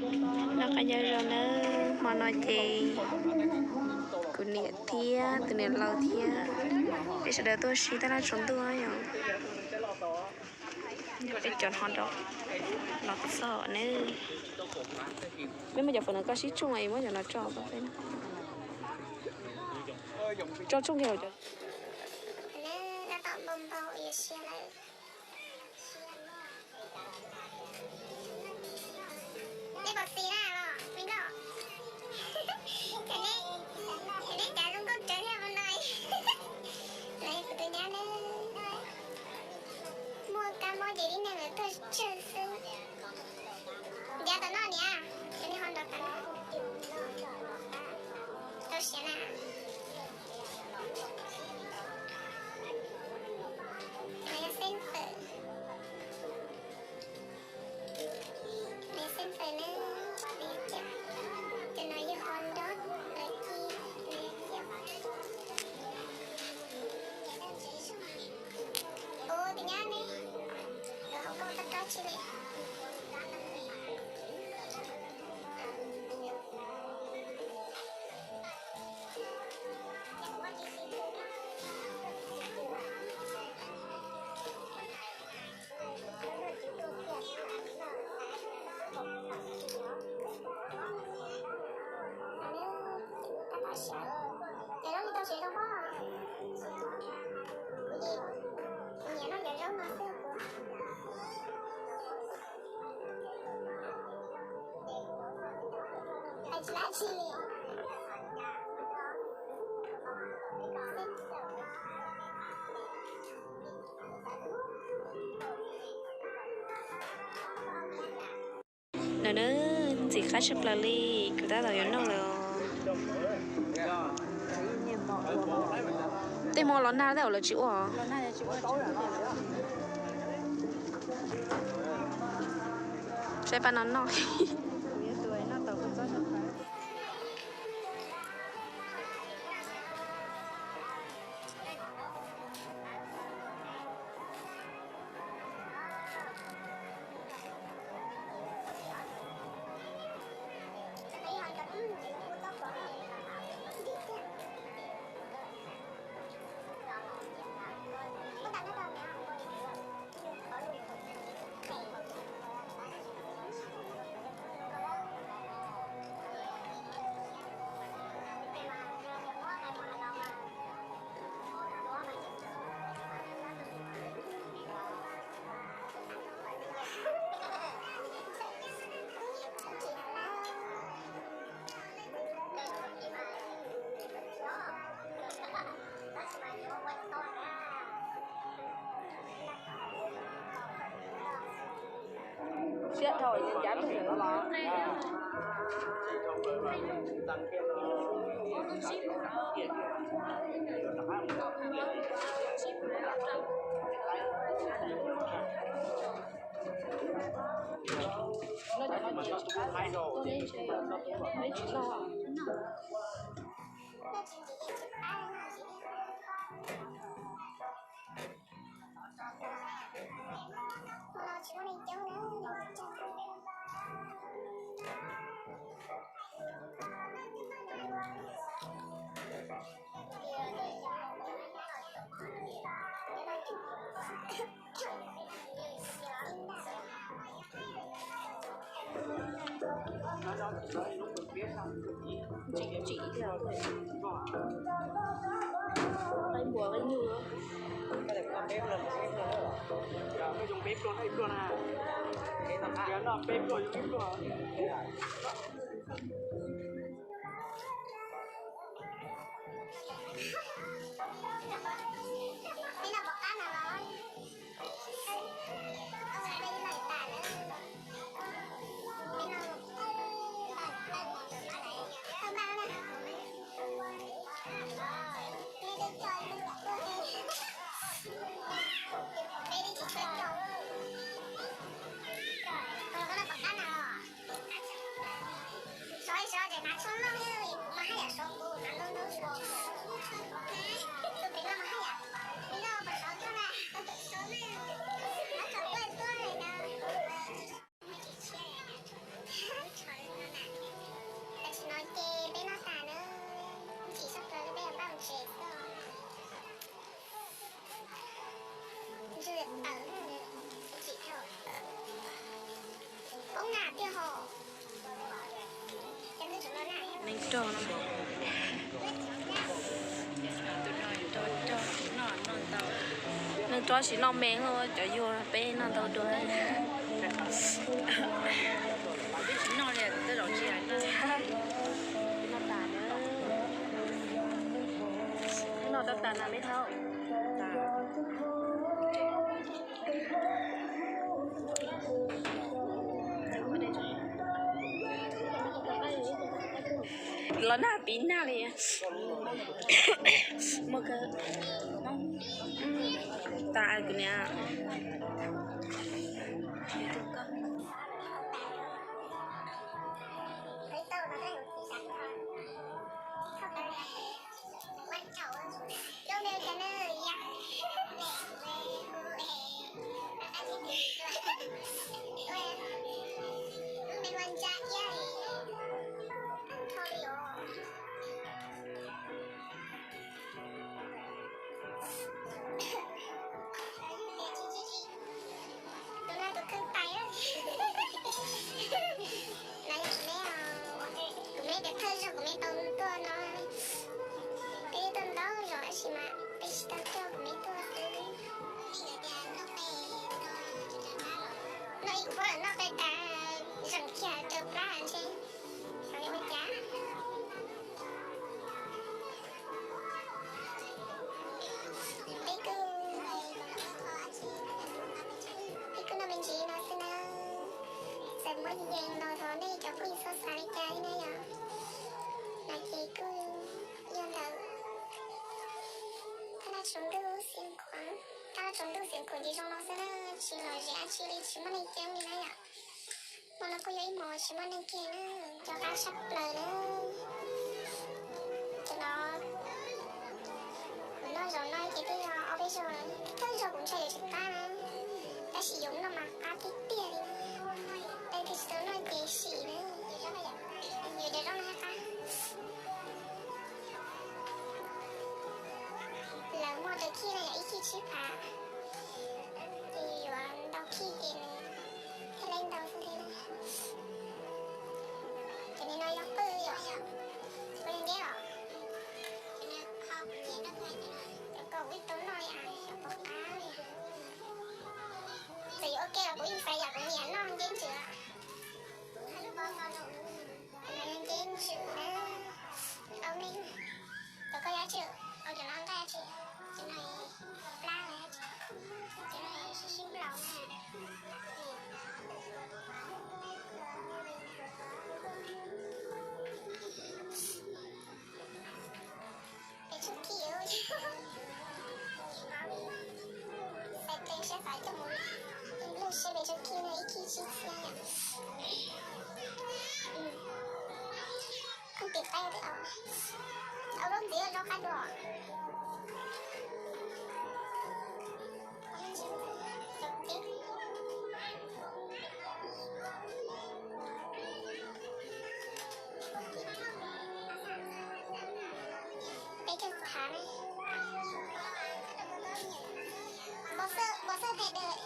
Noj qab nyob zoo nawb, hmo no ces kuv niam thiab tus niam laus thiab peb sawv daws tuaj si taj laj tsaus ntuj yom. Peb cov hmo nrog los txog nawb. Peb muab cov fawm no koj sib tshooj es muab cov no tso rau peb. Tso tshooj kiag los cov. Nej puas xis na los me nkauj? Ces nej, ces nej cas zoo nkauj rawv thiab ua no. Los yog kuv tus nyab ne, muaj kab mob ces tib neeg lawv tuaj tsawg xwb. Ntiav tom no niam, ces nej ho nrog tas na. Tau siav na. Los yog xeeb fawm. Nws xeeb fawm ne, nws cov, cov no yog hot dog, lawv ci, nws cov. Ua tus nyab ne, lawv hauv paus rab rab tsi li. Ces zaub li tau siav zoo pob. Kuv ces kuv nyiam noj cov zaub no xwb kuv. Hais tsis dab tsi li. Ntawm na, ntxim qab tshaj plaws li, kuv tab tom yuav noj lawm os. Tej hmo los nag tej zaum lawv tsis ua. Saib pab no noj. Siab dhau, cav tus ntawm no los. Tsim tsim thiab, qaib npua qaib nyuj. Zoo peb pluag, ib pluag na. Yog noj peb pluag zoo ib pluag. Rog no, rog, rog, noj, noj ntau. Neeg rog tsis noj me, cov yuag peb noj ntau dua. Peb tsis noj li, tej zaum tsis hais noj. Noj tas na, noj tas tas na me thaub. Los nag pib nag li. Muaj kawg. Tas kuv niam. Tus no tus kheej tais. No yog kuv me, kuv me tus thawj zaug kuv me tau tuaj no. Peb tuaj ntau zaus tab sis mas peb tsis tau coj kuv me tuaj xwb. Noj ib khuab noj peb tas, zeem kiag rau plab ntshe xyov li ua cas. Peb kuj, peb kuj noj me ntsis no xwb na. Txawm muaj yees los thov nej cov phooj ywg txhob xav li cas thiab na yom. No ces kuj yog ntawm thaj nab tsaus ntuj Xeev Khuam, thaj nab tsaus ntuj Xeev Khuam ces zoo no xwb na, tsis lom zem dab tsi li, tsis muaj neeg coob li na yom. Hmo no kuj yog ib hmos tsis muaj neeg kiag na, cov qab tshaj plaws na. Cov no kuv noj zaum no ces twb yog ob peb zaug lawm, thawj zaug kuv ntshai yuav tsis qab na, tab sis yuav noj mas qab tiag tiag li na. Leej twg tsis tau noj ces sim na, yuav cov zaub no thiaj qab. Lawv muaj raws khij no yog ib khij tsib phav, ces yuav ntau khij ces nws thiaj li ntau xwb thiab. Cov ni no yog qwj yom, kuv li nteb los, cov kom kuv ib tau noj li a, xyov puas qab li. Txawm yuav ua ke los kuv yeej xav yam kuv niam noj nceb ntsws. Nceb ntsws na, au me, cov koj yam tsi, au cov no nqaij tsi, cov no plab na, cov no sib sib nplaum na. Peb tsob khij, xaiv tes saib xav coj mus nplej seb peb tsob khij no ib khij tsib txhiab. Koj tis qaib tias au, au zaub ntxiv zaub qaib dua. Peb caug thav ne. Npau xwb, npau xwb pem dawm.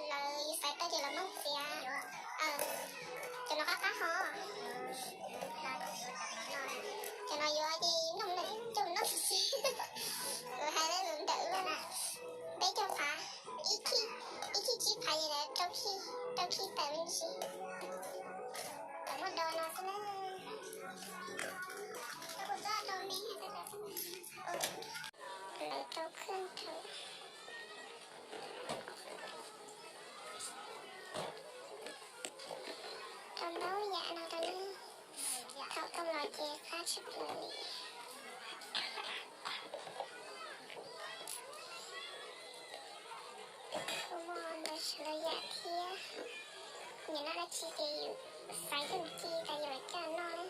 Lawv xaiv tau ces lawv muab txiav. Cov no qab qab ho. Cov no yuav ces noj lawm coj noj xwb. Kuv hais lawv ntawm peb caug phav, ib khij tsib phav ces rau khij, rau khij tawm me ntsis. Tawm muaj do no xwb na. Lawv rau khij rau, rau ntau yam no rau ne. Thaum tau los ces qab tshaj plaws li. Kuj muaj ntau tsav ntau yam thiab. Nyiam noj dab tsi ces yus xaiv kawg ci tas yus los coj noj na.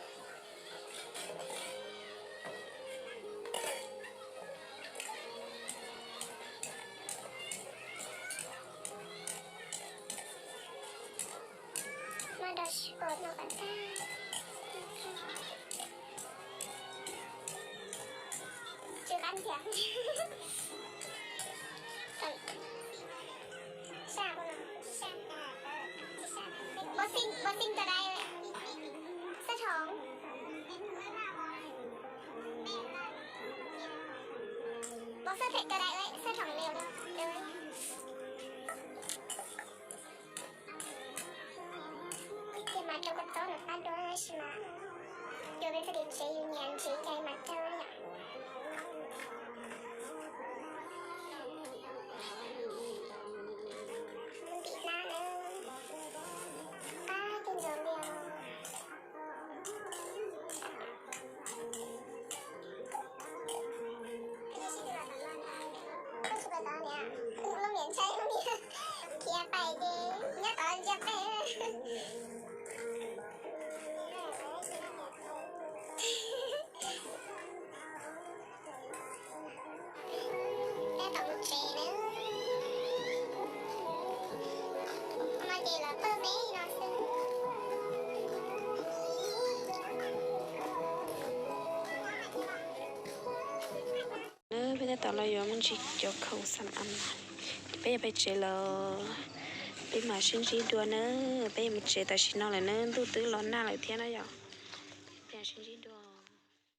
Muab do sib puas no kom tag. Tsw qab ntxiag. Saj, saj. Boxing, boxing today. Xab phem ka dai, xab thom liu. Tiag mas rau koj txob nws qab dua tab sis mas yus peb txoj kev tsev yus nyiam ntsev cai mas raug yom. Ntim hnab na, qab kawg nkaus li os. Lub niam ntshai, lub niam khiav pais ces nyob tod ntsia peb. Tab tom mus tsev na. Hmo no ces los pawg me no xwb. Peb tab tom los yuav me ntsis cov khoom xam am no, peb yuav pais tsev lawm, peb mam sib ntsib dua na. Peb yuav mus tsev tam sim no lawm na, ntuj twb los nag lawm thiab na yom. Peb mam sib ntsib dua.